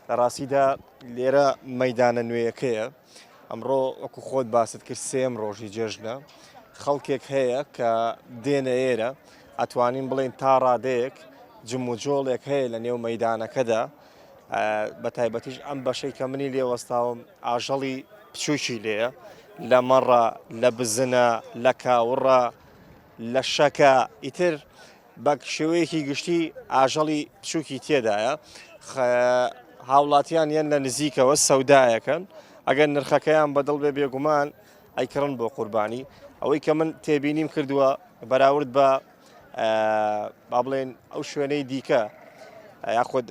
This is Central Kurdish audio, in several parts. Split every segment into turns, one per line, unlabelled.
لە ڕاستیدا لێرە مەدانە نوێیەکەیە ئەمڕۆ وەکو خۆت باست کرد سێم ڕۆژی جێژنە خەڵکێک هەیە کە دێنە ئێرە ئەتوانین بڵێن تا ڕادەیەک جموجۆڵێک هەیە لە نێو مەدانەکەدا بە تایبەتیش ئەم بەشەی کە منی لێوەستاوم ئاژەڵی بچووکی لێیە لە مەڕە لە بزنە لە کاوڕە لە شەکە ئیتر بە شێوەیەکی گشتی ئاژەڵی بچووکی تێدایە هاوڵاتیان یەن لە نزیکەوە سەودایەکەن ئەگەر نرخەکەیان بەدڵ بێ بێگومان ئەیکڕن بۆ قوربانی ئەوەی کە من تێبینیم کردووە بەراورد بە با بڵێن ئەو شوێنەی دیکە یاخود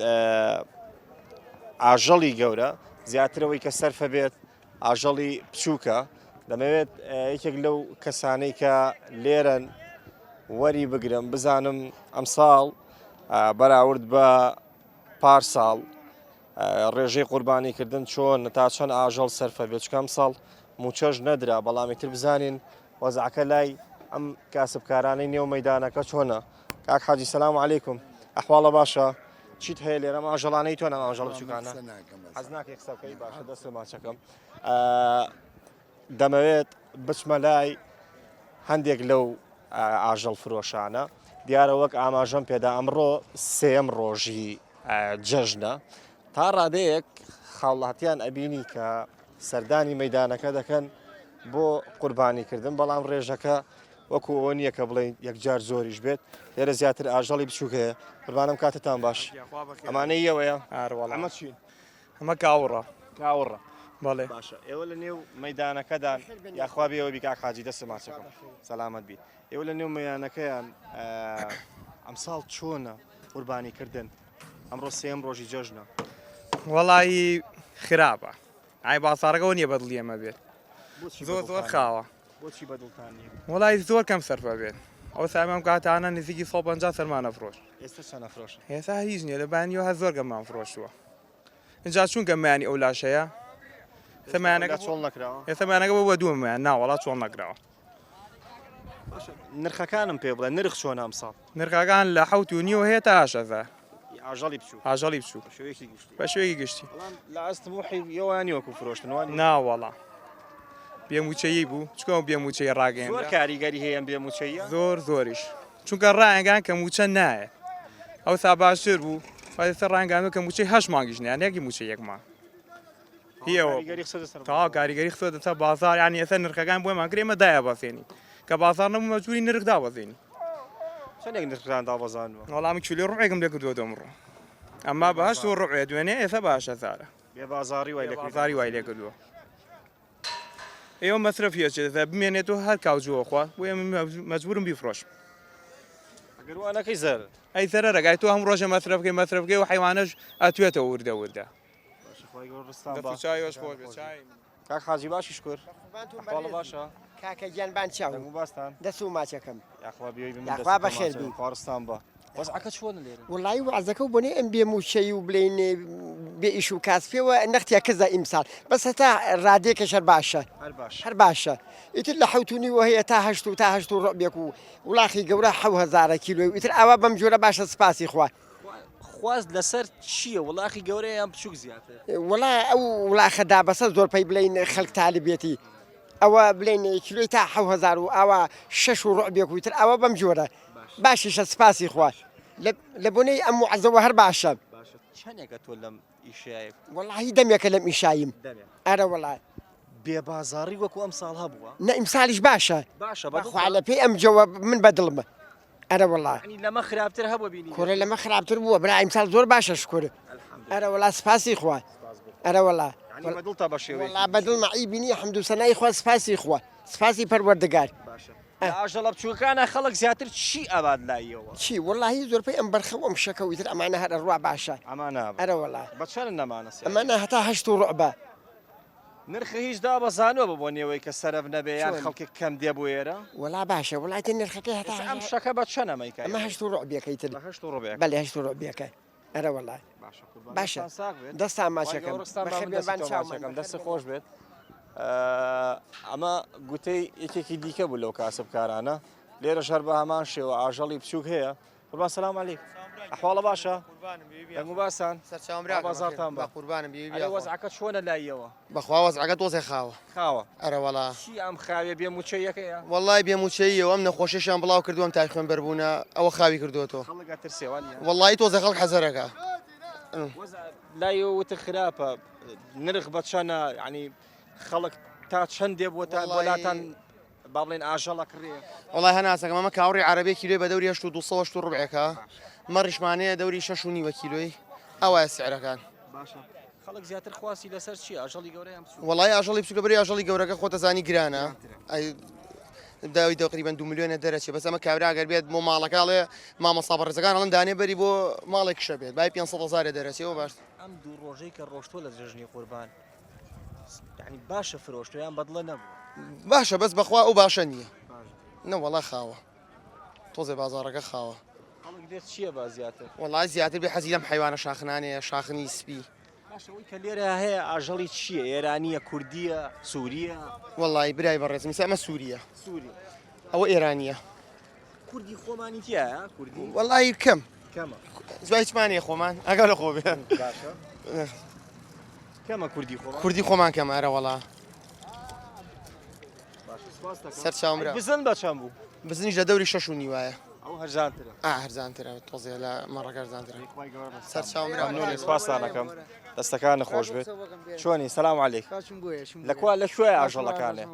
ئاژەڵی گەورە زیاترەوەی کە سەرفە بێت ئاژەڵی بچووکە دەمەوێت یەکێک لەو کەسانەی کە لێرەن وەری بگرم بزانم ئەمساڵ بەراورد بە پارساڵ ڕێژەی قوربانیکردن چۆن تا چەند ئاژەڵ سەرفە بێت چکەم ساڵ موچەش نەدرا بەڵامی تر بزانین وەزعەکە لای ئەم کاسبکارانەی نێو مەدانەکە چۆنە کاک حاجی سلام علیکم ئەحواڵە باشە چیت هەیە لێرە ئەم ئاژەڵانەی تۆن ئەم ئاژەڵە بچووکانە حەز ناکەی قسە بکەی باشە دەست ماچەکەم دەمەوێت بچمە لای هەندێک لەو ئاژەڵ فرۆشانە دیارە وەک ئاماژەم پێدا ئەمڕۆ سێم ڕۆژی جەژنە تا ڕادەیەک خاوڵاتیان ئەبینی کە سەردانی مەدانەکە دەکەن بۆ قوربانیکردن بەڵام ڕێژەکە وەکو ئەوە نییە کە بڵێین یەکجار زۆریش بێت لێرە زیاتر ئاژەڵی بچووک هەیە قوربانم کاتتان باش ئەمانەی ئێوەیە ئەمە چین
ئەمە کاوڕە
کاوڕە
بەڵێ
باشە ئێوە لە نێو مەدانەکەدان یاخوا بێەوە بی کاک حاجی دەست ماچەکەم سەلامەت بیت ئێوە لە نێو مەیانەکەیان ئەمساڵ چۆنە قوربانی کردن ئەمڕۆ سێم ڕۆژی جەژنە
وەڵایی خراپە ئای بازاڕەکەەوە نییە بەدڵی ئەمە بێت زۆر زۆر خاوە
بۆچی بەدڵتان نییە؟
وەڵای زۆر کەم سەرفە بێت ئەو سامام کاتانە نزیکی 150 سەرمانە فرۆشت
ئێستا چەنە فرۆشن؟
ئێستا هیچ نییە لە بانیەوە هەر زۆر گەممان فرۆشتووە اینجا چونکە میانی ئەو لاشەیە سەمانەکە
چۆڵ نەکراوە
ئێستا میانەکە بۆ بە دووە میان ناوەڵا چۆڵ نەکراوە
نرخەکانم پێ بڵێ نرخ چۆن ئەمساڵ
نرخەکان لە حەوت و نیوە هەیە تا هەشت هەزار
ئاژەڵی بچوو
ئاژەڵی بچوو
بە شێوەیەکی گشتی
بە شێوەیەکی گشتی
بەڵام لە ئاست تموحی ئێوەیانی وەکو فرۆشتن وانی
ناوەڵا بێ مووچەیی بوو چونکە ئەو بێ مووچەیی ڕاگەیەندرا
زۆر کاریگەری هەیە ئەم بێ مووچەییە
زۆر زۆریش چونکە ڕایانگان کە مووچە نایەت ئەوسا باشتر بوو ئێستا ڕانگانەوە کە مووچەی هەشت مانگیش نیان یەکی مووچەی یەک مانگ تەواو کاریگەری خستۆتە سەر بازاڕ یانی ئێستا نرخەکان بۆمان کرد ئێمە دایابەزێنین کە بازاڕ نەبوو مەجبوری نرخ دابەزێنین
چەندێک نرختان دابەزاندووە؟
وەڵا من کیلۆی ڕوعێکم لێ کردووە دەمڕۆ ئەمما بە هەشت و ڕوعێ دوێنێ ئێستا بە هەشت هەزارە
بێ بازاڕی وای لێ کردووە
بازاڕی وای لێ کردووە ئێوە مەسرەفی ئەچێت بمێنێتەوە هەر کاوجووە خوا بۆیە من مەجبورم بیفرۆشم
ئەگەر وا نەکەی زەرەر
ئەی زەرەرە گای تۆ هەم ڕۆژە مەسرەف بکەی مەسرەف بکەی و حەیوانەش ئەتوێتەوە وردە وردە
کاک حاجی باشی شکر ئەحواڵە باشە
کاکە گیان بان چاو
دەنگ و باستان
دەست و ماچەکەم
یاخوا بیوەی بمن
یاخوا
دەست
بەخێر بی.
خواڕستان بە وەزعەکە چۆنە لێرە
وڵی وەعزەکە و بۆنەی ئەم بێ مووچەی و بلین بێ ئیش و کاسپیەوە نەختیا کزە ئیمساڵ بەس هەتا ڕادێکەش هەر باشە
هەر باش
هەر باشە ئیتر لە حەوت و نیوە هەیە تا هەشت و تا هەشت و ڕۆبێک و وڵاخی گەورە حەو هەزارە کیلۆی و ئیتر ئاوا بەم جۆرە باشە سپاسی خوا
خواست لەسەر چییە وڵاخی گەورەیە یان بچووک زیاتر؟
وەڵا ئەو وڵاخە دابەسە زۆر پێی بلین خەلک تالبێتی ئەوە بلین کیلۆی تا 1000 و ئاوا شەش و ڕعبێک و تر ئەوە بەم جۆرە باشیشە سپاسی خوا لە بۆنەی ئەم وعزەوە هەر باشە
باشە چەندێکە تۆ لەم ئیشەیە؟
وەڵاهی دەمێکە لەم ئیشاییم ئەرە وەڵا
بێ بازاڕی وەکو ئەم ساڵ هەبووە؟
نە ئیمسالیش باشە
باشە
بەخوا لە پێی ئەم جەوە من بەدڵمە ئەرە وەڵا.
یەعنی لەمە خراپتر هەبووە بینیبێت؟
کورە لەمە خراپتر بووە برا ئیمساڵ زۆر باشە شکور. ئەرە وەڵا سپاسی خوا. ئەرە وەڵا.
یەعنی بە دڵتە بە شێوەیەکی.
وەڵا بە دڵمە عەیبی نییە حەمد و سەنای خوا سپاسی خوا. سپاسی پەروەردگار.
باشە لە ئاژەڵە بچووکەکانا خەڵک زیاتر چی ئەبات لاییەوە؟
چی؟ وەڵاهی زۆربەی ئەم بەرخە و ئەم شەکە و ئیتر ئەمانە هەر ئەڕوا باشە.
ئەمانە.
ئەرە وەڵا.
بە چەنن ئەمانە سعریان؟
ئەمانە هەتا هەشت و ڕوعبە.
نرخ هیچ دابەزانوە بە بۆ نێوەی کە سەرف نەبێ یان خەڵکێک کەم دێ بۆ ئێرە؟
وەڵا باشە وەڵا ئیتر نرخەکەی هەتا
ئێستا ئەم شەکە بە چەنە مەیکای؟
ئەمە هەشت و ڕوعبێکە ئیتر.
بە هەشت و ڕوبعێکە.
بەلێ هەشت و ڕوعبێکە ئەرە وەڵا.
باشە قوربان
باشە
دەستان ساغ بێت.
دەستان
خوای
ماچەکەم
گەورە ڕزقتان با
بەخێر
من
بێن
دەستی
بان
تۆ
چاومان
ماچەکەم
بەخێر
دەستت
بێن.
خۆش بێت. ئەمە گوتەی یەکێکی دیکە بوو لەو کاسبکارانە لێرەش هەر بە هەمان شێوە ئاژەڵی بچووک هەیە قوربان سلام علیک. ئەحواڵە باشە؟ دەنگ و باسان؟
سەرچاوم براکەم
بازاڕتان
بە قوربانم بی
ئەرێ وەزعەکە چۆنە لایەوە؟
بەخوا وەزعەکە تۆزێ خاوە.
خاوە.
ئەرە وەڵا.
چی ئەم خاوێ بێ موچەیەکەیە؟
وەڵای بێ موچەییە و ئەم نەخۆشیەشیان بڵاو کردووە ئەم تای خوێن بەربوونە ئەوە خاوی کردووەتەوە.
خەڵک ئەترسێ وا نییە؟
وەڵایی تۆزێ خەڵک حەزەرەکا.
وەزع لایەوە وتت خراپە نرخ بە چەنە یانی خەڵک تا چەند دێ بۆ تا بۆ لاتان با بڵێن ئاژەڵ ئەکڕێ؟
وەڵای هەناسەکەم ئەمە کاوڕی عەرەبیە کیلۆی بە دەوری هەشت و دوو سەد و هەشت و ڕوبعێکە مەڕیشمان هەیە دەوری شەش و نیوە کیلۆی ئەوایە سعرەکان.
باشە خەڵک زیاتر خواستی لەسەر چییە ئاژەڵی گەورە یان بچووک؟
وەڵای ئاژەڵی بچووکە بەری ئاژەڵی گەورەکە خۆتەزانی گرانە ئەی داوی تقریبا دو ملیۆنە دەرەچێ بەس ئەمە کابرا گەر بێت بۆ ماڵەکە ئەڵێ مامۆستا بەڕێزەکان ئەڵێن دانێ بەری بۆ ماڵێک کشە بێت بای 500 هەزارێ دەرەچێ باش
ئەم دوو ڕۆژەی کە ڕۆشتووە لە جەژنی قوربان یعنی باشە فرۆشتوە یان بەدڵە نەبوو؟
باشە بەس بەخوا ئەو باشە نییە نەوەڵا خاوە تۆزێ بازاڕەکە خاوە.
خەڵک دێت چییە با زیاتر؟
وەڵا زیاتر بێ حەزی لەم حەیوانە شاخنانەیە شاخنی سپی.
باشە ئەوەی کە لێرە هەیە ئاژەڵی چییە؟ ئێرانییە، کوردییە، سوورییە؟
وەڵی برای بەڕێزم ئیستا ئەمە سوورییە.
سووریە.
ئەوە ئێرانییە.
کوردی خۆمانی تیایە؟ کوردی؟
وەڵی کەم.
کەمە.
زوای هیچمان نییە خۆمان ئاگا لە خۆ بێ.
باشە. کەمە کوردی خۆمان؟
کوردی خۆمان کەمە ئەرە وەڵا. سەرچاوم برا.
بزن بە چەند بوو؟
بزنیش لە دەوری شەش و نیوایە.
ئەو هەرزانترە.
ئا هەرزانترە تۆزێ لە مەڕەکە هەرزانترە. سەرچاوم برا.
مەمنونی سپاستان ئەکەم. دەستەکانت خۆش بێت. چۆنی؟ سەلام عەلەیک. لە کوا لە کوێ ئاژەڵەکانێ؟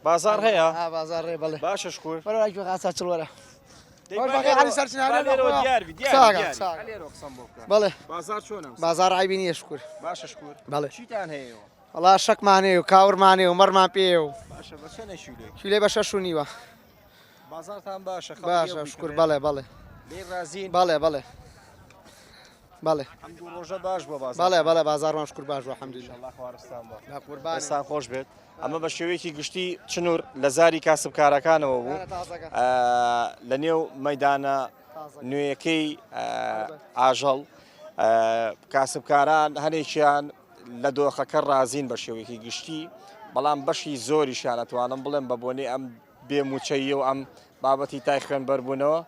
بازاڕ هەیە؟
ها بازاڕ هەیە بەڵێ.
باشە شکور.
وەرە لای کوێ خاسا چڵ وەرە.
دەی با لێرەوە- با لێرەوە دیار بی، دیار بی، دیار بی. لێرەوە قسەم بۆ بکە.
بەڵێ.
بازاڕ چۆنە؟
بازاڕ عەیبی نییە شکور.
باشە شکور.
بەڵێ.
چیتان هەیە ئێوە؟
وەڵا شەکمان هەیە و کاورمان هەیە و مەڕمان پێیە و.
باشە بە چەنە کیلۆی؟
کیلۆی بە شەش و نیوە.
بازاڕتان باشە خەڵک
باشە
لێ
شکور
بووی
بەڵێ بەڵێ.
لێی ڕازین؟
بەڵێ بەڵێ بەڵێ.
ئەم دوو ڕۆژە باش بووە بازاڕ.
بەڵێ بەڵێ بازاڕمان شکور باش بووە الحمدللە.
ئینشاڵڵا خوارستان بووە.
بە قوربانت.
دەستان خۆش بێت. ئەمە بە شێوەیەکی گشتی چنور لە زاری کاسبکارەکانەوە بوو لە نێو مەدانە نوێیەکەی ئاژەڵ کاسبکاران هەنێکیان لە دۆخەکە ڕازین بە شێوەیەکی گشتی، بەڵام بەشی زۆریشیان ئەتوانم بڵێم بە بۆنەی ئەم بێ مووچەیی و ئەم بابەتی تای خوێنبەربوونەوە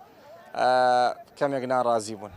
کەمێک ناڕازی بوون.